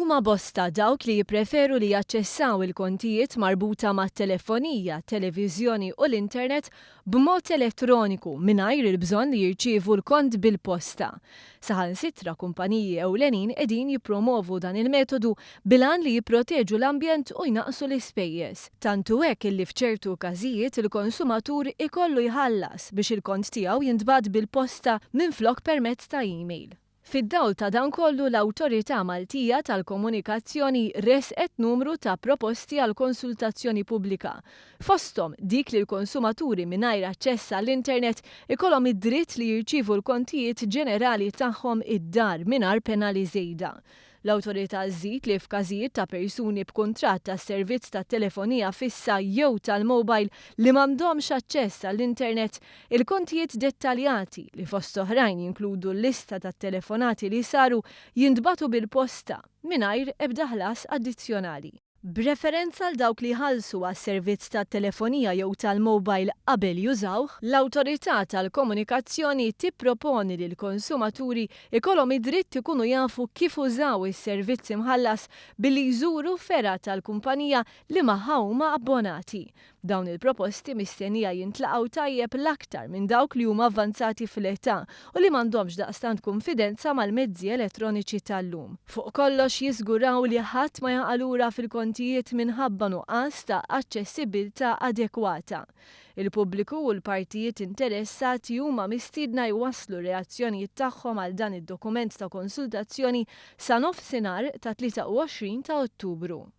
Huma bosta dawk li jippreferu li jaċċessaw il-kontijiet marbuta mat-telefonija, televiżjoni u l-internet b'mod elettroniku mingħajr il-bżonn li jirċievu l-kont bil-posta. Saħansitra kumpaniji ewlenin qegħdin jippromovu dan il-metodu bil-għan li jipproteġu l-ambjent u jnaqqsu l-ispejjeż. Tant hu hekk illi f'ċertu każijiet il-konsumatur ikollu jħallas biex il-kont tiegħu jintbagħat bil-posta minflok permezz ta' email. Fid-dawl ta' dan kollu l-Awtorità Maltija tal-Komunikazzjoni ressqet numru ta' proposti għal konsultazzjoni pubblika. Fosthom dik li l-konsumaturi mingħajr aċċess għall-internet ikollhom id-dritt li jirċievu l-kontijiet ġenerali tagħhom id-dar mingħajr penali żejda. L-Awtorità żżid li f'każijiet ta' persuni b'kuntratt għas-servizz tat-telefonija fissa jew tal-mobile li m'għandhomx aċċess għall-internet, il-kontijiet dettaljati, li fost oħrajn jinkludu l-lista tat-telefonati li saru, jintbagħtu bil-posta, mingħajr ebda ħlas addizzjonali. B'referenza għal dawk li jħallsu għas-servizz tat-telefonija jew tal-mobile qabel jużawh, l-Awtorità tal-Komunikazzjoni tipproponi li l-konsumaturi jkollhom id-dritt ikunu jafu kif użaw is-servizz imħallas billi jżuru fergħa tal-kumpanija li magħha huma abbonati. Dawn il-proposti mistennija jintlaqgħu tajjeb l-aktar minn dawk li huma avvanzati fl-età u li m'għandhomx daqstant kunfidenza mal-mezzi elettroniċi tal-lum. Fuq kollox jiżguraw li ħadd ma jaqa' lura fil-kontijiet minħabba nuqqas ta' aċċessibbiltà adekwata. Il-pubbliku u l-partijiet interessati huma mistiedna jwasslu r-reazzjonijiet tagħhom għal dan id-dokument ta' konsultazzjoni sa nofsinhar tat-23 ta' Ottubru.